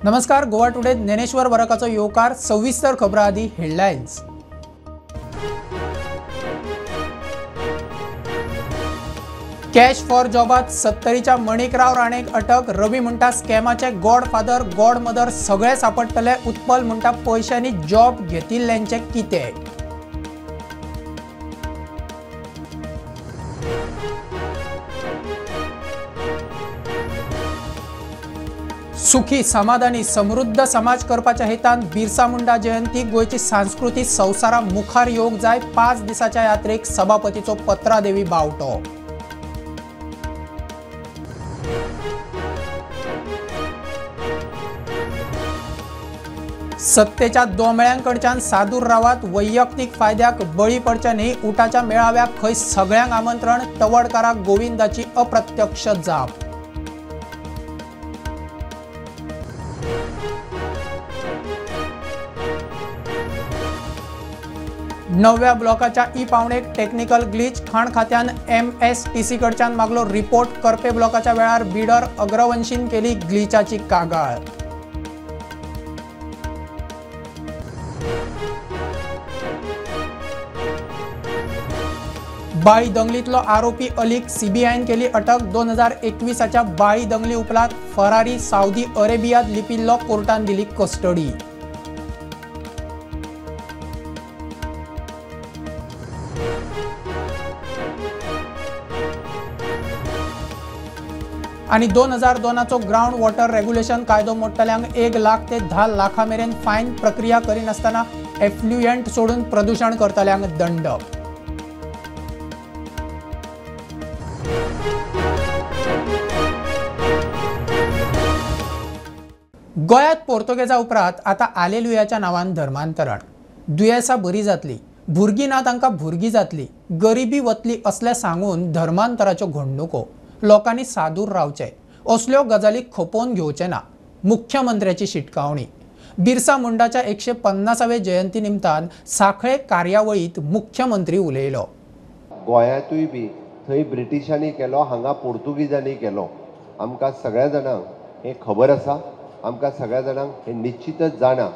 नमस्कार, गोवा टुडे ज्ञानेश्वर वरकाचो येवकार. सविस्तर खबरां आदी हेडलायन्स. कॅश फॉर जॉबात सत्तरीच्या मणिकराव राणेक अटक. रवी म्हणटा स्कॅमाचे गॉड फादर गॉड मदर सगळे सापडटले. उत्पल म्हणटा पयशांनी जॉब घेतिल्ल्यांचे कितें. सुखी समाधानी समृद्ध समाज करपाच्या हेतान बिरसा मुंडा जयंती गोंयची संस्कृती संवसारा मुखार येवंक जाय. 5 दिसाच्या यात्रेक सभापतीचो पत्रादेवी बावटो. सत्तेच्या दोमेळ्यांकडच्यान सादूर रावात, वैयक्तीक फायद्याक बळी पडचे न्ही. उटाच्या मेळाव्याक खंय सगळ्यांक आमंत्रण. तवडकाराक गोविंदाची अप्रत्यक्ष जाप. नव्या ब्लॉकाच्या ई पावणेक टेक्निकल ग्लिच. खाण खात्यान MSTC कडच्यान मागलो रिपोर्ट. करपे ब्लॉकाच्या वेळार बिडर अग्रवंशीन केली ग्लिचाची कागाळ. बाळी दंगलीतलो आरोपी अलीक CBIन केली अटक. 2021च्या बाळी दंगली उपरांत फरारी सावदी अरेबियात लिपिल्लो. कोर्टान दिली कस्टडी. आनी 2002चो ग्रावंड वॉटर रेग्युलेशन कायदो मोडटल्यांक 1 लाख ते 10 लाखां मेरेन फायन. प्रक्रिया करिनासतना एफ्लुएंट सोडून प्रदूशण करतल्यांक दंड. गोंयांत पोर्तुगेजा उपरांत आतां आलेलुयाच्या नांवान धर्मांतरण. दुयेंसां बरी जातली, भुरगीं ना तांकां भुरगीं जातली, गरिबी वतली असलें सांगून धर्मांतराच्यो घडणुको. लोकांनी सादूर रावचें, असल्यो गजाली खपोवन घेवचें ना. मुख्यमंत्र्याची शिटकावणी. बिरसा मुंडाच्या 150वे जयंती निमतान सांखळे कार्यावळींत मुख्यमंत्री उलयलो. गोंयांतूय बी थंय ब्रिटिशांनी केलो, हांगा पोर्तुगीजांनी केलो. आमकां सगळ्या जाणांक हें खबर आसा, आमकां सगळ्या जाणांक हें निश्चितच जाणा.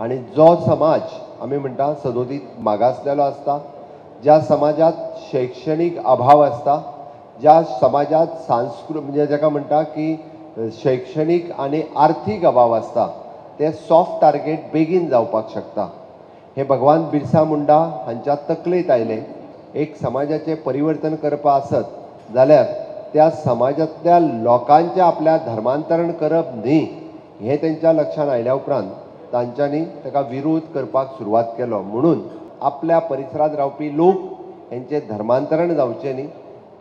आनी जो समाज आमी म्हणटा सदोदीत मागासलेलो आसता, ज्या समाजात शैक्षणीक अभाव आसता, ज्या समाजात सांस्कृ म्हणजे जाका म्हणटा की शैक्षणीक आनी आर्थीक अभाव आसता, ते सॉफ्ट टार्गेट बेगीन जावपाक शकता. हे भगवान बिरसा मुंडा हांच्या तकलेंत आयलें. एक समाजाचें परिवर्तन करपा आसत जाल्यार त्या समाजांतल्या लोकांचें आपल्या धर्मांतरण करप न्ही हें तेंच्या लक्षांत आयल्या उपरांत तांच्यांनी ताका विरोध करपाक सुरवात केलो. म्हणून आपल्या परिसरांत रावपी लोक हेंचें धर्मांतरण जावचें न्ही,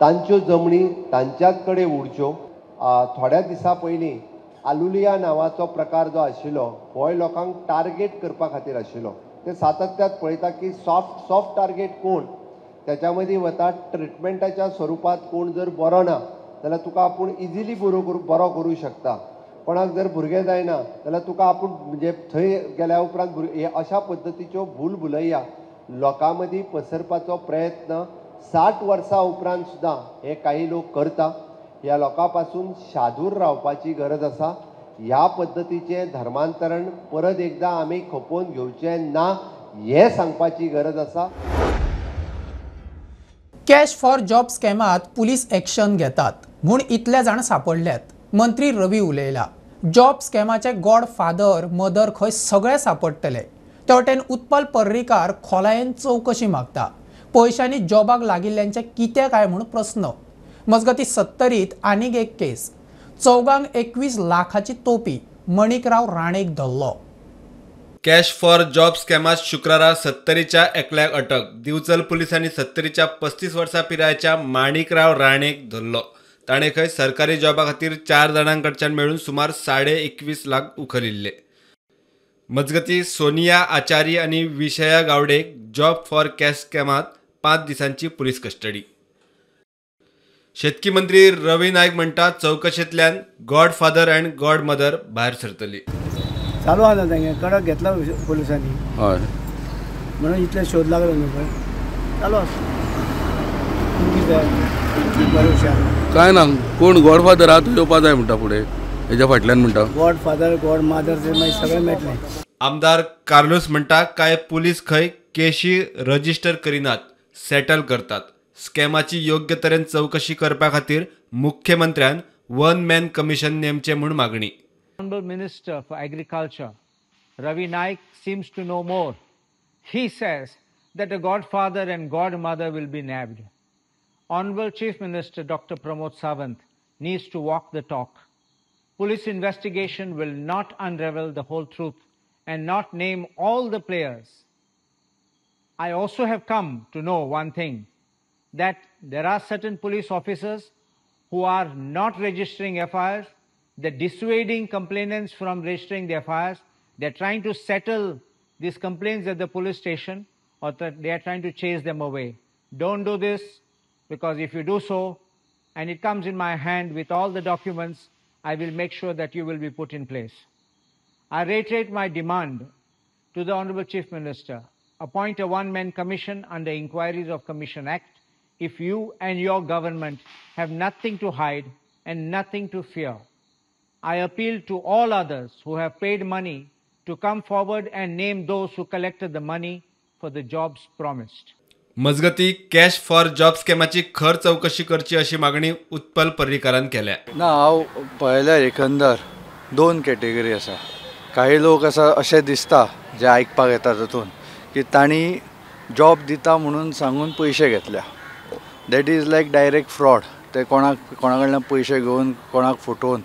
तांच्यो जमनी तांच्याच कडेन उरच्यो. थोड्या दिसां पयलीं आलुलिया नांवाचो प्रकार जो आशिल्लो होय लोकांक टार्गेट करपा खातीर आशिल्लो. ते सातत्यात पळयता की सॉफ्ट टार्गेट कोण, त्याच्या मदीं वता. ट्रिटमेंटाच्या स्वरुपांत कोण जर बरो ना जाल्यार तुका आपूण इजिली बरो करूं शकता. कोणाक जर भुरगें जायना जाल्यार तुका आपूण म्हणजे थंय गेल्या उपरांत हे अशा पद्दतीच्यो भूल भुलैया लोकां मदीं पसरपाचो प्रयत्न 60 वर्सां उपरांत सुद्दां हे काही लोक करता. ह्या लोकां पासून शादूर रावपाची गरज आसा. ह्या पद्दतीचें धर्मांतरण परत एकदां आमी खपोवन घेवचें ना हें सांगपाची गरज आसा. कॅश फॉर जॉब स्कॅमात पुलीस एक्शन घेतात म्हूण इतले जाण सापडल्यात. मंत्री रवी उलयला. जॉब स्कॅमाचे गॉड फादर मदर खंय सगळे सापडटले. ते वटेन उत्पल पर्रीकार खोलायेन चवकशी मागता. पयशांनी जॉबाक लागिल्ल्यांचे कितें काय म्हूण प्रस्न. मजगती सत्तरीत आनीक एक केस. चौगांक 21 लाखाची तोपी. मणिकराव राणेक धरलो. कॅश फॉर जॉब स्कॅमात शुक्रारा सत्तरीच्या एकल्याक अटक. दिवचल पुलिसांनी सत्तरीच्या 35 वर्सां पिरायेच्या माणिकराव राणेक धरलो. ताणें खंय सरकारी जॉबा खातीर 4 जाणां कडच्यान मेळून सुमार 21.5 लाख उखलिल्ले. मजगती सोनिया आचारी आनी विषया गावडेक जॉब फॉर कॅश स्कॅमात 5 दिसांची पुलीस कस्टडी. शेतकी मंत्री रवी नायक म्हणटा चवकशेंतल्यान गॉड फादर अँड गॉड mother भायर सरतली. चालू आसा तेंगे कडक घेतला पोलिसांनी, हय, म्हणून इतले शोध लागलो न्हू पळय, चालू आसा. कितें बरें हुशार काय ना, कोण गॉडफादर आहा तो येवपा जाय म्हणटा फुडें. हेज्या फाटल्यान म्हणटा गॉड फादर गॉड मादर ते मागीर सगळें मेळटलें. आमदार कार्लूस म्हणटा काय पुलीस खंय केशी रजिस्टर करिनात, सेटल करतात. स्कॅमाची योग्य तरेन चवकशी करपा खातीर मुख्यमंत्र्यान वन मॅन कमिशन नेमचें म्हूण मागणी. Honorable Minister for Agriculture, Ravi Naik, seems to know more. He says that a godfather and godmother will be nabbed. Honorable Chief Minister Dr. Pramod Sawant needs to walk the talk. Police investigation will not unravel the whole truth and not name all the players. I also have come to know one thing, that there are certain police officers who are not registering FIRs, they're dissuading complainants from registering the FIRs, they're trying to settle these complaints at the police station, or they are trying to chase them away. Don't do this, because if you do so, and it comes in my hand with all the documents, I will make sure that you will be put in place. I reiterate my demand to the Honorable Chief Minister, appoint a one-man commission under Inquiries of Commission Act if you and your government have nothing to hide and nothing to fear. I appeal to all others who have paid money to come forward and name those who collected the money for the jobs promised. मजगती cash for job स्कॅमाची खर चौकशी करची अशी मागणी उत्पल पर्रीकारान केल्या. ना, हांव पळयल्यार एकंदर दोन कॅटेगरी आसा. काही लोक आसा अशें दिसता जे आयकपाक येता तातूंत की तांणी जॉब दिता म्हणून सांगून पयशे घेतल्या. That is like direct fraud. ते कोणाक कोणा कडल्यान पयशे घेवन कोणाक फटोवन,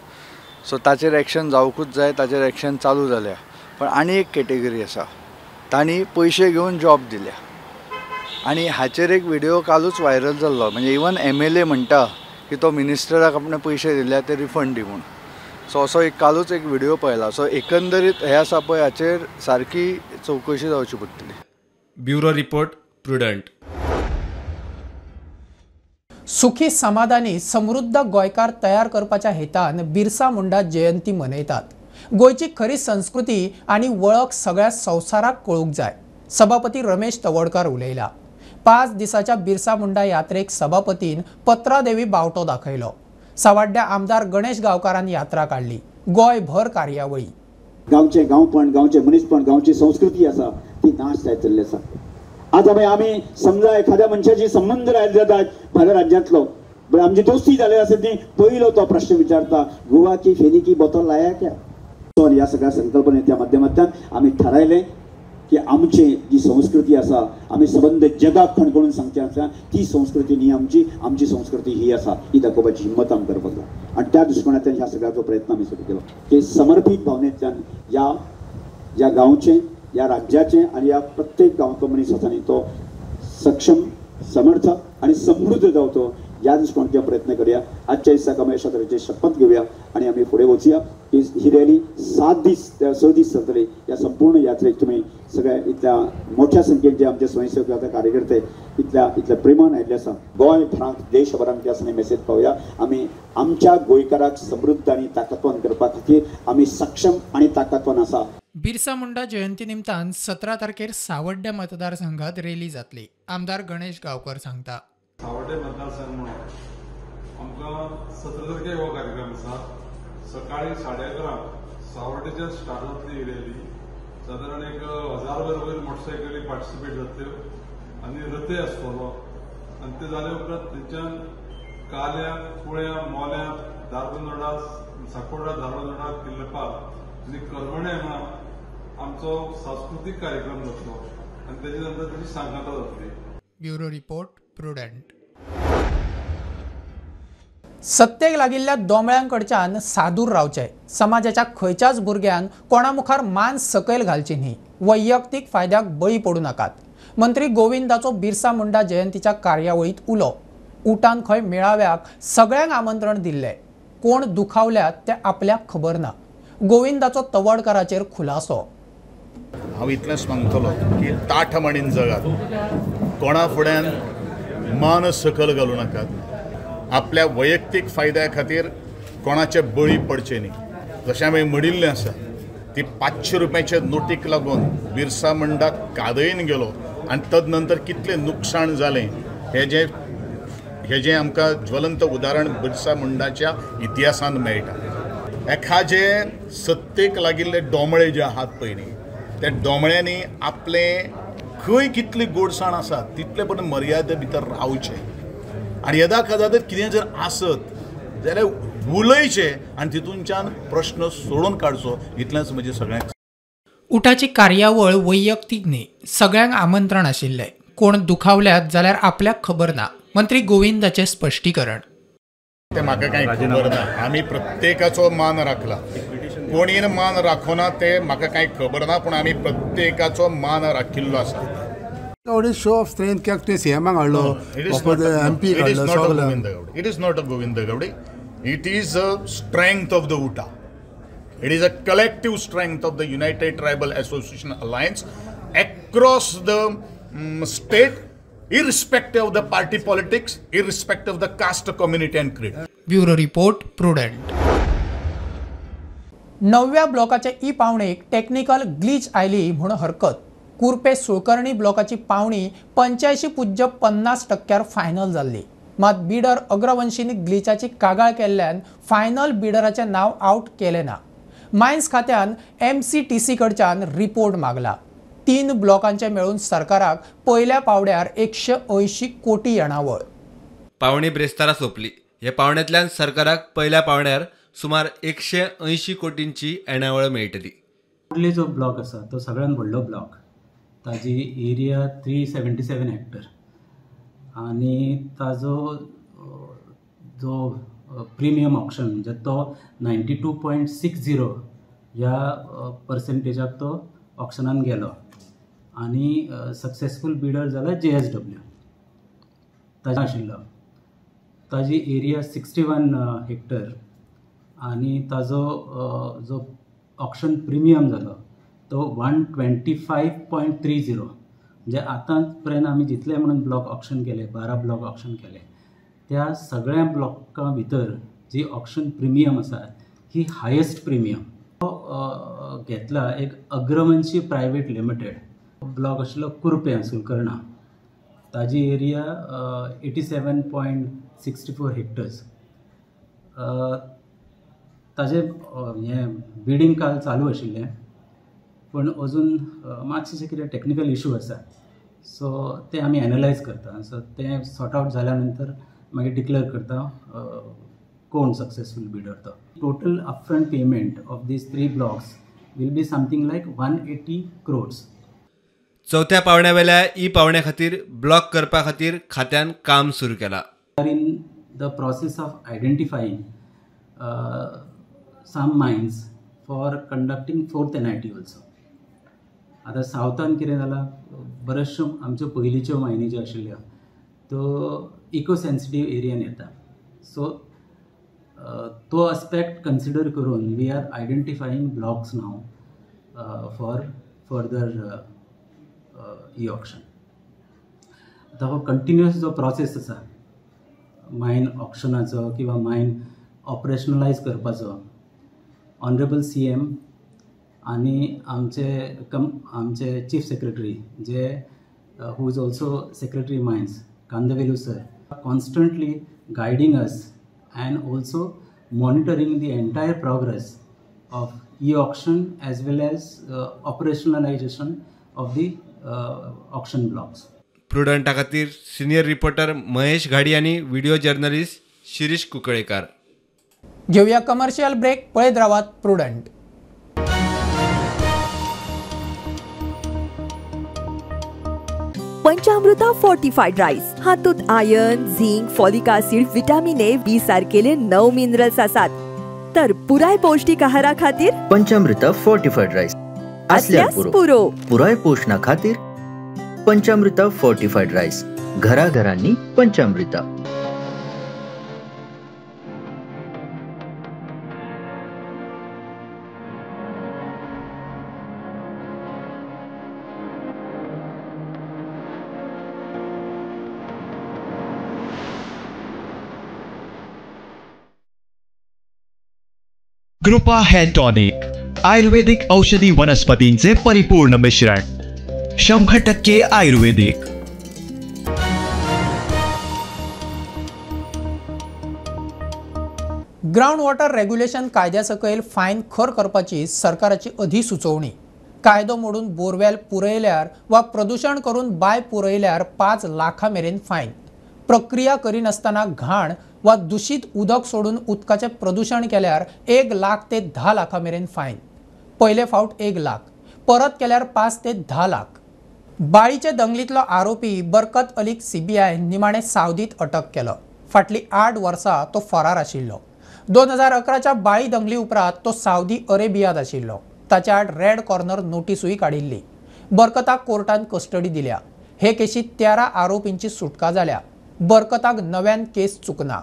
सो ताचेर एक्शन जावंकूच जाय, ताचेर एक्शन चालू जाल्या. पण आनी एक कॅटेगरी आसा, तांणी पयशे घेवन जॉब दिल्या. आनी हाचेर एक व्हिडिओ कालूच व्हायरल जाल्लो, म्हणजे इवन MLA म्हणटा की तो मिनिस्टराक आपणे पयशे दिल्या ते रिफंड दी म्हूण. सो असो एक कालूच एक व्हिडिओ पळयला. सो एकंदरीत हे आसा पळय, हाचेर सारकी चवकशी जावची पडटली. Bureau report, Prudent. सुखी समाधानी समृद्ध गोंयकार तयार करपाच्या हेतान बिरसा मुंडा जयंती मनयतात. गोंयची खरी संस्कृती आनी वळख सगळ्या संवसाराक कळूंक जाय, सभापती रमेश तवडकार उलयला. 5 दिसाच्या बिरसा मुंडा यात्रेक सभापतीन पत्रादेवी बावटो दाखयलो. सावाड्ड्या आमदार गणेश गांवकारान यात्रा काडली. गोंयभर कार्यावळी. गांवचे गांवपण, गांवचे मनीसपण, गांवची संस्कृती आसा ती नाश जायत चल्ली आसा. आज आमी समजा एखाद्या मनशाची संबंद रायले जातात भायल्या राज्यांतलो, आमची दोस्ती जाली आसा ती पयलो तो प्रश्न विचारता, गोवा की फेनी की बोतल लाया क्या. ह्या सगळ्या संकल्पनेच्या माध्यमांतल्यान आमी थारायलें की आमची जी संस्कृती आसा आमी सबंद जगाक खणखणून सांगची आसा ती संस्कृती न्ही आमची, आमची संस्कृती ही आसा, ही दाखोवपाची हिंमत आमी करपाक जाय. आनी त्या दृश्टिकोनांतल्यान ह्या सगळ्याचो प्रयत्न आमी सुरू केलो की समर्पीत भावनेंतल्यान ह्या ह्या गांवचें, ह्या राज्याचें आनी ह्या प्रत्येक गांवचो मनीस आसा न्ही तो सक्षम, समर्थ आनी समृद्ध जावचो ह्या दृश्टिकोनांतल्यान प्रयत्न करूया. आजच्या दिसाक आमी अशा तरेची शपथ घेवया आनी आमी फुडें वचुया की ही रॅली 7 दीस 6 दीस चलतली. ह्या संपूर्ण यात्रेक तुमी सगळ्या इतल्या मोठ्या संख्येन जे आमचे स्वयंसेवक आतां कार्यकर्ते इतल्या इतल्या प्रेमान आयिल्ले आसा, गोंयभरांत देशभरांत आसा मेसेज पावया. आमी आमच्या गोंयकाराक समृद्ध आनी ताकदवान करपा खातीर आमी सक्षम आनी ताकदवान आसा. बिरसा मुंडा जयंती निमतान 17 तारखेर सावड्ड्या मतदारसंघात रॅली जातली, आमदार गणेश गांवकर सांगता. सावड्डे मतदारसंघ म्हणून आमकां 17 तारखेक हो कार्यक्रम आसा. सकाळी 11:30 सावड्डेच्यान स्टार्ट जातली ही रॅली. सादारण 1000 वयर मोटरसायकली पार्टिसिपेट जातल्यो आनी रथय आसतलो. आनी ते जाले उपरांत थंयच्यान काल्या, कुळ्या, मोल्या, धारबांदोडा, साकोर्डा, धारबांदोडा, किल्लपाल आनी करमणे हांगा आमचो सांस्कृतीक कार्यक्रम जातलो आनी तेजे नंतर तेजी सांगाता जातली. Bureau report, Prudent. सत्तेक लागिल्ल्या दोमळ्यांकडच्यान सादूर रावचें. समाजाच्या खंयच्याच भुरग्यान कोणा मुखार मान सकयल घालची न्ही, वैयक्तीक फायद्याक बळी पडूं नाकात. मंत्री गोविंदाचो बिरसा मुंडा जयंतीच्या कार्यावळींत उलो. उटान खंय मेळाव्याक सगळ्यांक आमंत्रण दिल्लें, कोण दुखावल्यात तें आपल्याक खबर ना. गोविंदाचो तवडकाराचेर खुलासो. हांव इतलेंच मागतलो की ताठमाणीन जगात, कोणा फुड्यान मान सकल घालूं नाकात, आपल्या वैयक्तीक फायद्या खातीर कोणाचे बळी पडचे न्ही. जशें हांवें म्हणिल्लें आसा ती 500 रुपयाचे नोटीक लागून बिरसा मुंडा कादयेन गेलो आनी तदनंतर कितलें नुकसाण जालें हें जें आमकां ज्वलंत उदाहरण बिरसा मुंडाच्या इतिहासांत मेळटा. एखाजे सत्तेक लागिल्ले दोमळे जे आहात पळय न्ही, त्या दोमळ्यांनी आपले खंय कितली गोडसाण आसा तितले पर्यंत मर्यादे भितर रावचें आनी येदा कदा जर कितें जर आसत जाल्यार उलयचें आनी तितूनच्यान प्रश्न सोडून काडचो, इतलेंच म्हजें सगळ्यांक. उटाची कार्यावळ वैयक्तीक न्ही, सगळ्यांक आमंत्रण आशिल्लें. कोण दुखावल्यात जाल्यार आपल्याक खबर ना, मंत्री गोविंदाचें स्पश्टीकरण. ते म्हाका कांय खबर ना. आमी प्रत्येकाचो मान राखला, कोणीन मान राखोना ते म्हाका कांय खबर ना, पूण आमी प्रत्येकाचो मान राखिल्लो आसा. शो ऑफ स्ट्रेंथ कित्याक तुवें सीएमाक हाडलो, एमपी हाडलो. It is not a Govind Gaude, it is a strength of the UTA. It is a collective strength of the United Tribal Association Alliance across the state, irrespective of the party politics, irrespective of the caste, community and creed. Bureau report, Prudent. नवव्या ब्लॉकाचे E पावणेक technical glitch आयली म्हूण हरकत. कुर्पे सुळकर्णी ब्लॉकाची पावणी 85.50% final जाल्ली. मात bidder अग्रवंशींनी ग्लिचाची कागाळ केल्ल्यान final बिडराचें नांव आवट केलें ना. मायन्स खात्यान MCTC कडच्यान रिपोर्ट मागला. 3 ब्लॉकांचे मेळून सरकाराक पयल्या पावड्यार 180 कोटी येणावळ. पावणी ब्रेस्तारा सोंपली. हे पावण्यांतल्यान सरकाराक पयल्या पावड्यार सुमार 180 कोटींची येणावळ मेळटली. कुर्ले जो ब्लॉक आसा तो सगळ्यात व्हडलो ब्लॉक, ताजी एरिया 377 हेक्टर आनी ताजो जो प्रिमियम ऑक्शन म्हणजे तो 92.60 ह्या पर्सेंटेजाक तो ऑक्शनान गेलो आनी सक्सेसफूल बिडर जाला JSW. ताजे आशिल्लो, ताजी एरिया 61 हेक्टर आनी ताजो जो ऑक्शन प्रिमियम जालो तो 125.30. म्हणजे आतां पर्यंत आमी जितले म्हणून ब्लॉक ऑक्शन केले, 12 ब्लॉक ऑक्शन केले, त्या सगळ्या ब्लॉकां भितर जी ऑक्शन प्रिमियम आसा ही हायेस्ट प्रिमियम तो घेतला एक अग्रवंशी प्रायवेट लिमिटेड. ब्लॉक आशिल्लो कुर्पें सुलकर्णा, ताजी एरिया 87.64 हेक्टर्स. ताजें हें बिडींग काल चालू आशिल्लें, पूण अजून मातशें कितें टॅक्निकल इशू आसा, सो ते आमी एनलायज करता. सो तें सॉर्ट आवट जाल्या नंतर मागीर डिक्लेअर करता कोण सक्सेसफूल बिडर तो. Total upfront payment of these 3 blocks will be something like 180 crores. चवथ्या पावण्या वेल्या ई पावण्या खातीर ब्लॉक करपा खातीर खात्यान काम सुरू केला. In the process of identifying some mines for conducting 4th NIT also. आतां सावथान कितें जालां, बऱ्याचश्यो आमच्यो पयलींच्यो मायनी ज्यो आशिल्ल्यो त्यो इको सेन्सिटीव एरियान येता. सो तो आस्पेक्ट कन्सिडर करून we are identifying blocks now for further e auction. आतां हो कंटिन्युअस जो प्रोसेस आसा मायन ऑक्शनाचो किंवा मायन ऑपरेशनलायज करपाचो, ऑनरेबल CM आनी आमचे आमचे chief secretary J who is also secretary mines Kandavelu sir constantly guiding us and also monitoring the entire progress of e auction as well as operationalization of the auction blocks. प्रुडंटा खातीर senior reporter Mahesh Ghadi आनी video journalist Shirish Kunkalekar. घेवया commercial break, पळयत रावात prudent. पंचामृता fortified rice हातूंत iron, zinc, folic acid, vitamin A, B सारकेले 9 minerals आसात. तर पुराय पौष्टिक आहारा खातीर पंचामृता फोर्टिफाईड राईस असल्यार पुरो. पुराय पोषणा खातीर पंचामृता फोर्टिफाईड राईस, घराघरांनी पंचामृता. कृपा हेअर टॉनिक, आयुर्वेदिक औषधी वनस्पतींचे परिपूर्ण मिश्रण, 100% आयुर्वेदिक. ग्रावंड वॉटर रेग्युलेशन कायद्या सकयल फायन खर करपाची सरकाराची अधिसुचोवणी. कायदो मोडून बोरवेल पुरयल्यार वा प्रदूषण करून बाय पुरयल्यार 5 लाखां मेरेन फायन. प्रक्रिया करिनासतना घाण वा दूषित उदक सोडून उदकाचें प्रदूषण केल्यार 1 लाख ते 10 लाखां मेरेन फायन. पयले फावट 1 लाख, परत केल्यार 5 ते 10 लाख. बाळीचे दंगलीतलो आरोपी बरकत अलीक सीबीआय निमाणे सावदीत अटक केलो. फाटली 8 वर्सां तो फरार आशिल्लो. 2011च्या बाळी दंगली उपरांत तो सावदी अरेबियांत आशिल्लो. ताच्या आड रेड कॉर्नर नोटीसूय काडिल्ली. बरकताक कोर्टान कस्टडी दिल्या. हे केशीत 13 आरोपींची सुटका जाल्या. बरकताक नव्यान केस चुकना.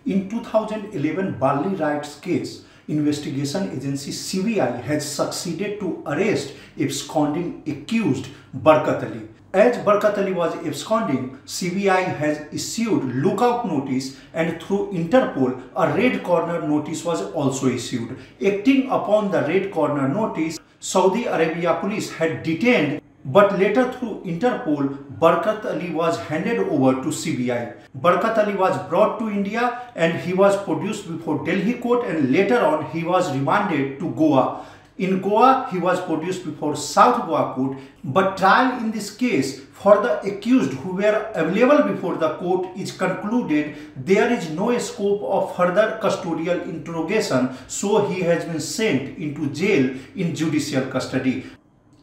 In 2011 Balli riots case, investigation agency CBI has succeeded to arrest absconding accused Barkat Ali. As Barkat Ali was absconding, CBI has issued lookout notice and through Interpol a red corner notice was also issued. Acting upon the red corner notice, Saudi Arabia police had detained, but later through Interpol, Barkat Ali was handed over to CBI. Barkat Ali was brought to India and he was produced before Delhi court, and later on he was remanded to Goa. In Goa, he was produced before South Goa court, but trial in this case for the accused who were available before the court is concluded. There is no scope of further custodial interrogation, so he has been sent into jail in judicial custody.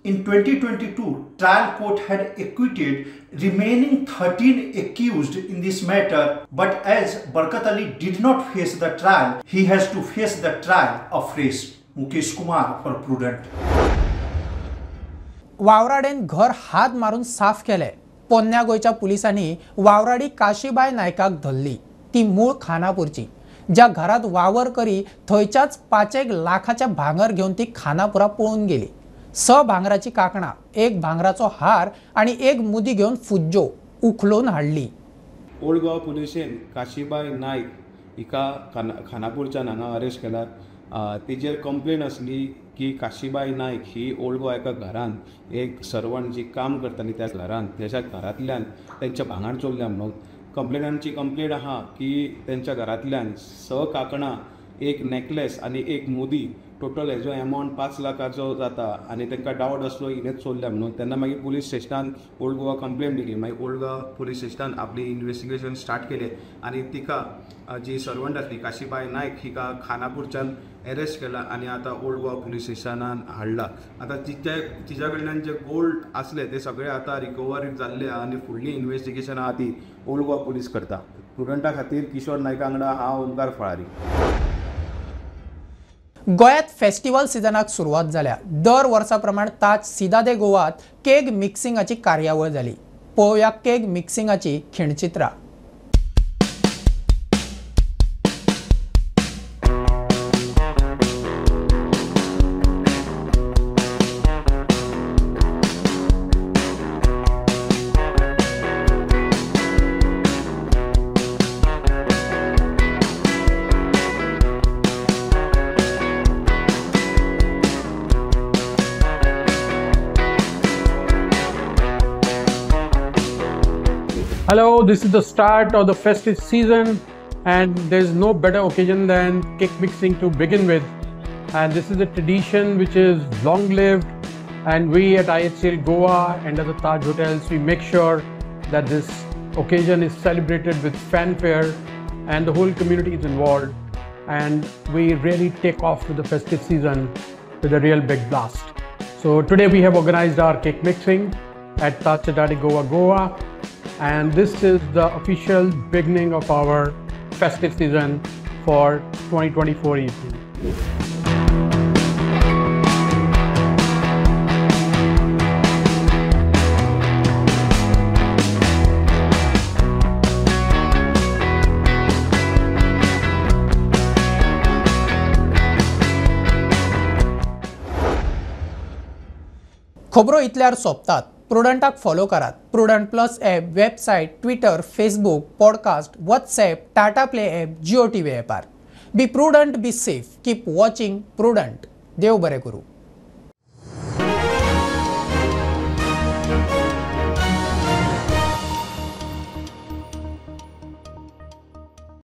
In 2022, trial court had acquitted remaining 13 accused in this matter, but as Barkat Ali did not face the trial, he has to face the trial afresh. Mukesh Kumar for Prudent. वावराडेन घर हात मारून साफ केले. पोन्न्या गोंयच्या पुलिसांनी वावराडी काशीबाय नायकाक धरली. ती मूळ खानापूरची. ज्या घरात वावर करी थंयच्याच 5 लाखाच्या भांगर घेवन ती खानापुरा पळून गेली. 6 भांगराची काकणां, 1 भांगराचो हार आनी 1 मुदी घेवन फुज्जो उखलून हाडली. ओल्ड गोवा पुलिशेन काशीबाय नायक हिका खानापूरच्यान हांगा अरेस्ट केला. तेजेर कंप्लेन आसली की काशीबाय नायक ही ओल्ड गोवा एका घरान एक सर्वंट जी काम करताली त्या घरान त्याच्या घरांतल्यान तेंच्या भांगर चोरल्या म्हणून कंप्लेनंटची कंप्लेन आहा की तेंच्या घरांतल्यान 6 कांकणां, 1 नेकलेस आनी 1 मुदी, टोटल हेजो एमावंट 5 लाखाचो जाता आनी तांकां डावट आसलो हिणेच चोरल्या म्हणून. तेन्ना मागीर पुलीस स्टेशनान ओल्ड गोवा कंप्लेन दिली. मागीर ओल्ड गोवा पुलीस स्टेशनान आपली इन्वेस्टिगेशन स्टार्ट केलें आनी तिका जी सर्वंट आसली काशीबाय नायक हिका खानापूरच्यान एरेस्ट केला आनी आतां ओल्ड गोवा पुलीस स्टेशनान हाडला. आतां तिच्या कडल्यान जे गोल्ड आसले ते सगळे आतां रिकवर जाल्ले आनी फुडली इन्वेस्टिगेशन आहा ती ओल्ड गोवा पुलीस करता. प्रुडंटा खातीर किशोर नायका वांगडा हांव ओमकार फळारी. गोंयांत फेस्टिवल सिजनाक सुरवात जाल्या. दर वर्सा प्रमाण ताज सिदादे गोवात केक मिक्सिंगाची कार्यावळ जाली. पळोवया cake मिक्सिंगाची खिणचित्रां. Hello, this is the start of the festive season and there's no better occasion than cake mixing to begin with. And this is a tradition which is long lived, and we at IHCL Goa and at the Taj Hotels, we make sure that this occasion is celebrated with fanfare and the whole community is involved, and we really take off with the festive season with a real big blast. So today we have organized our cake mixing at Taj Cidade Goa, Goa. And this is the official beginning of our festive season for 2024 evening. खबरो इतल्यार सोंपतात. प्रुडंटाक follow करात. Prudent plus app, website, Twitter, Facebook, podcast, WhatsApp, Tata Play app, Jio TV ॲपार. Be prudent, be safe, keep watching Prudent. देव बरें करूं.